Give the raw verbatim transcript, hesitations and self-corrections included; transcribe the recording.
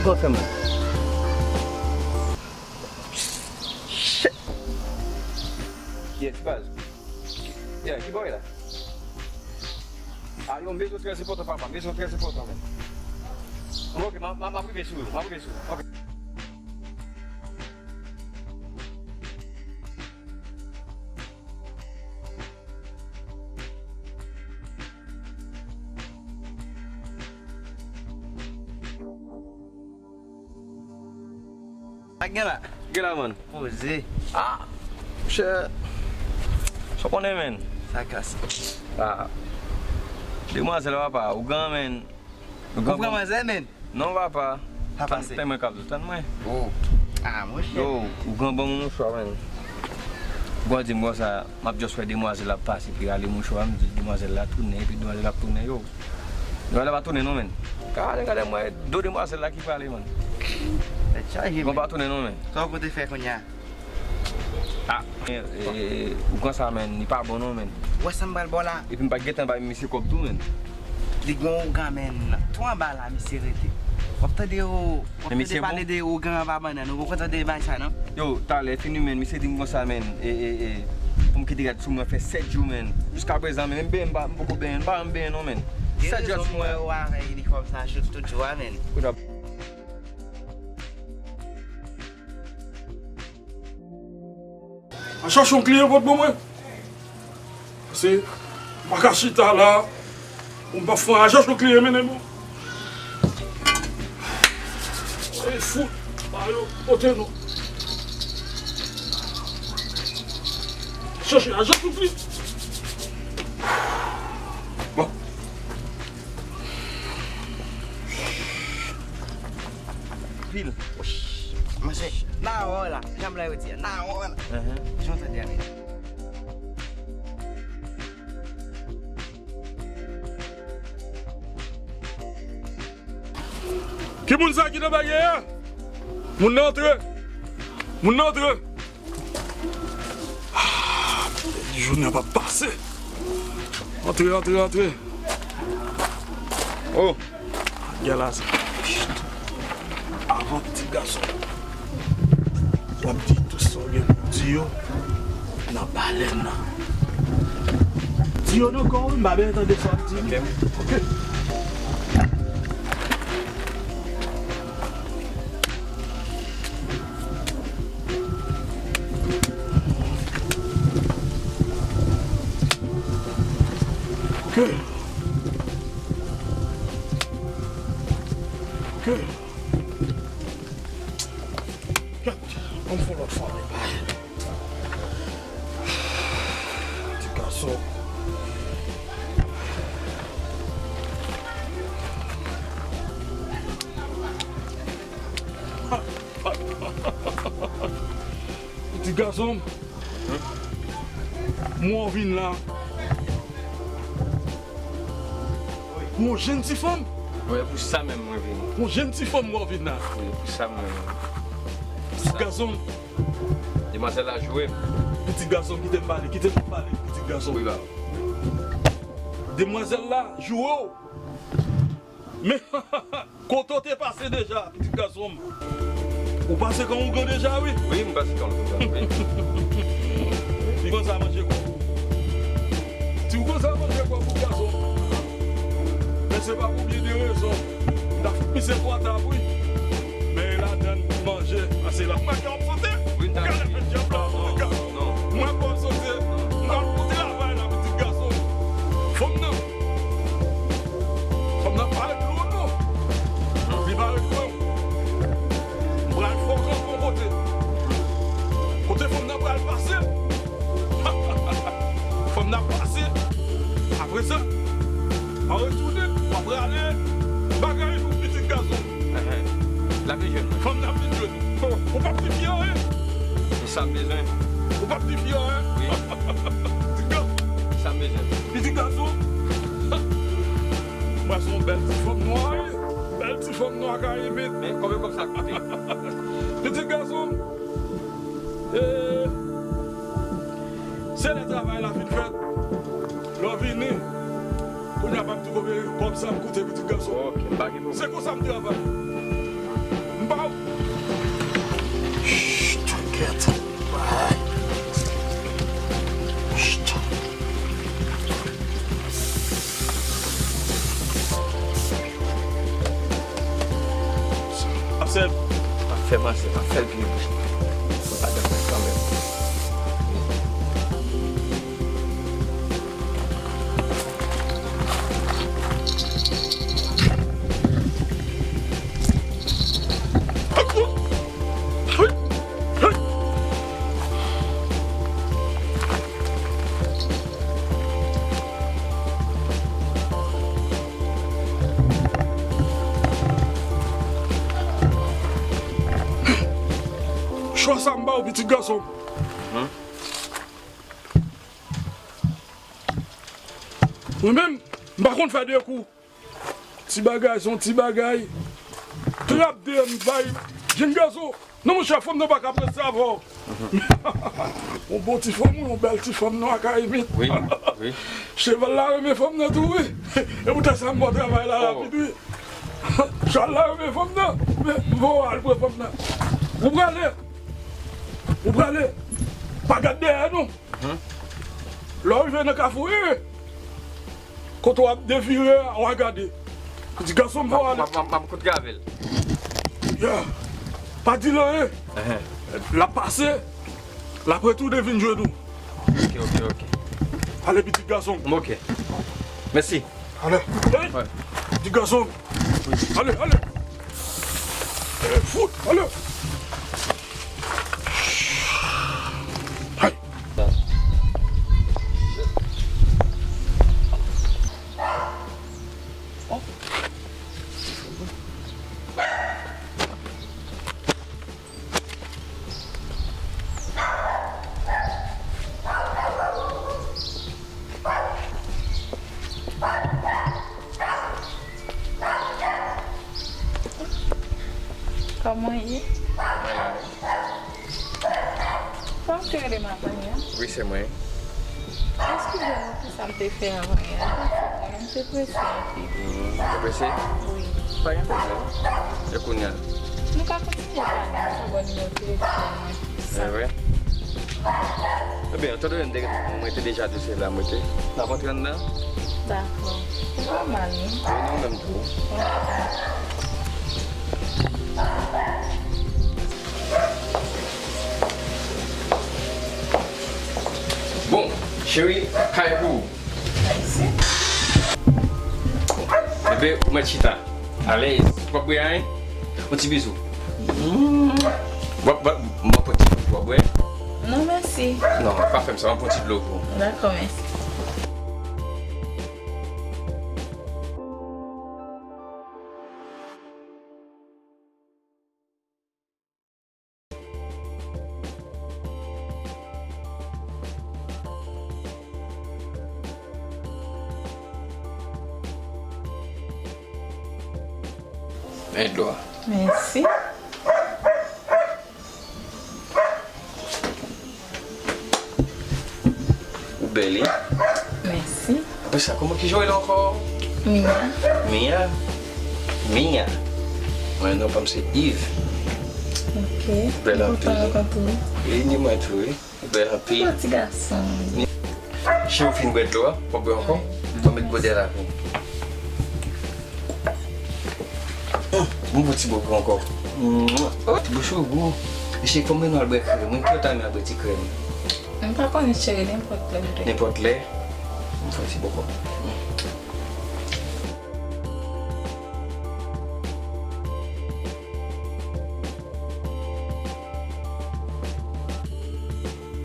Kòman fè mwen? Shit. Yes, baz. Yeah, ki bò w ye la? Ah, yo, m bezwen trè enpòtan, papa. M bezwen trè enpòtan, men. Ok, m a, m a, m ap rive sou ou. M ap rive sou ou. Ok. Sa k gen la? Gen la, man. Poze. Ah, monchè. Sa w konnen, men. Sa kase. Ah. Demwazèl, papa, ougan, men. Ou pran manzè, men? Non, papa. Sa pase? Tann mwen, Kabzo, tann mwen. Oh. Ah, monchè. Yo, ougan ban m yon mouchwa, men. Bon, di m konsa, m ap just wè demwazèl la ap pase, epi rale mouchwa, m di demwazèl la tounen, epi demwazèl la ap tounen, yo. Demwazèl la pa tounen non, men. Gade, gade mwen, do demwazèl la ki prale, men. Tèt chaje, men. Bon, pa tounen non, men. Sa w konte fè kounye a? Ah, e, e, e, ou konsa, men, li pa bon non, men. Ou wè sa m pral ba w la? Epi m pa gentan bay misye kòb tou, men. Li gon ougan, men. Tou anba la, misye rete. W ap tande yo, w ap tande pale de ougan anba bannann. Ou poko tande bagay sa, non? Yo, talè fini, men. Misye di m konsa, men. E, e, e, pou m kite rad sou mwen fè sèt jou, men. Jiskaprezan, men, m benyen, m pa, m poko benyen, m pa janm benyen, non, men. Sèt jou sou mwen. Ou avèk inifòm sa, tout, tout jou a, men. Kounye a. Al chache yon kliyan pou t ban mwen. Paske m pa ka chita la pou m pa fè anyen. Al chache yon kliyan, mennen bon. E fout, ba yo, pote non. Chache, al chache yon kliyan. Bon. Pil. Monchè, nan wè w la, janm la yo di a, nan wè w la. Jan w tande a, men. Ki moun sa ki nan bagay a? Moun nan antre. Moun nan antre. Ah, jounen an p ap pase. Antre, antre, antre. Oh, gala sa. Avan pitit gason w ap di tout sa w gen pou di yo nan balèn nan. Di yo nan kò w, m pa bezwen tande sa w ap di. Ok. Ok. Ok. Ok. Gad, ann fè lòt fwa, men bay. Ti gason. Ti gason. Mwen vin la. Yon jenn ti fanm. Wi, pou sa menm mwen vini. Yon jenn ti fanm mwen vin la. Wi, pou sa menm. Ti gason. Demwazèl la joure m. Pitit gason, kite m pale, kite m pale, pitit gason. Wi, ba. Demwazèl la joure w. Men, kote w te pase deja, pitit gason m? Ou pase kan ougan deja, wi. Wi, m pase kan ougan, wi. Li konsa manje kòb. Ti ou konsa manje kòb, pitit gason m. Men se pa pou byen de rezon. M ta fout misye twa tap, wi. Men e ladann pou manje. Pase la, mwen k ap sote. Wi, m ta gade fè djab la, pitit gason. Mwen k ap sote. M pral pou travay la, pitit gason. Fanm nan. Fanm nan pa ret lwen non. Li pa ret lwen. M pral fè w kanpe yon kote. Kote fanm nan pral pase. Fanm nan pase. Apre sa, w a retounen, w a prale bagay ou pitit gason. Enhen. L ap vin jwenn mwen. Fanm nan ap vin jwenn ou. Ou p ap pi fè anyen. E sa m bezwen. Ou p ap pi fè anyen. Wi. Pitit gason. Sa m bezwen. Pitit gason. Mwen se yon bèl ti fanm nwa, wi. Bèl ti fanm nwa Karayib. Men konbyen kòb sa koute? Pitit gason. E, se lè travay la fin fèt. Lè w vini, kounye a m ap di w konbyen kòb sa ap koute, pitit gason. Ok, m pa gen pwoblèm. Se konsa m travay. Shh, t'inquiète. Ay. Shh. Ap sèl. Pa fè manti, pa fè l pi bouch. Mwen pa dakò kanmenm. Chwa sa m ba w, pitit gason m. Mwen menm, m pa konn fè de kou. Ti bagay, se yon ti bagay. Trap de m bay. Jenn gason. Non, monchè, fanm nan pa ka prese avè w. Yon bon ti fanm, yon bèl ti fanm nan Akayimit. Wi, wi. Cheval la renmen fanm nan tou, wi. E poutèt sa m ba w travay la rapid, wi. Cheval la renmen fanm nan. Men, m voye w al pran fanm nan. Ou prale. Ou prale. Pa gad dèyè, non. Lè w rive nan kafou, wi. Kote w ap devire a, w a gade. Pitit gason m, fò w ale. M ap, m ap, m ap kout gave l. Yeah. Pa di l anyen. L ap pase, l ap retounen vin jwenn ou. Ok, ok, ok. Ale, pitit gason m. Ok. Mèsi. Ale. Hey! Pitit gason m. Ale, ale. Eh, fout, ale. Hey! Kòman ye? Mwen la wi. Sa w te rele m avanyè? Wi, se mwen. Eskize m pou sa m te fè avanyè a. Mwen te prese anpil. Hmm, ou te prese? Wi. Pa gen pwoblèm. E kounye a? Nou ka kontinye pale, m ka ba w nimewo telefòn mwen. E vre? Ebyen, antandan mwen te, mwen te deja dosye la, mwen te. N ap antre anndan? Dakò. Se pa mal, non? Wi, nou menm tou. Ok. Bon, cheri, kay pou ou. Mèsi. Bebe, ou mèt chita. Alèz. W ap bwè anyen? Yon ti bizou. Mm. W ap, w ap, m ap pran ti dlo pou w bwè? Non, mèsi. Non, pa fè m sa, m ap pran ti dlo pou ou. Dakò, mèsi. Men dlo a. Mèsi. Ou bèl, wi. Mèsi. Apre sa, kòman ki jan w rele ankò? Mia. Mia? Mia. Mwen, non pa m se Yves. Ok. Bèl anpil. Mwen kontan rankontre w. E ni mwen tou, wi. Ou bèl anpil. Ou ti gason. Cheri, ou fin bwè dlo a? W ap bwè ankò? Wi. Fò m met gode a la pou ou. Hum, m pran ti bò pou ankò. Hum, oh, ti bouch ou gou. Mesye, fò m mennen w al bwè krèm. Mwen ki lòt a renmen al bwè ti krèm. M pa konnen, cheri, nenpòt lè. Nenpòt lè? M fè ti bò kò.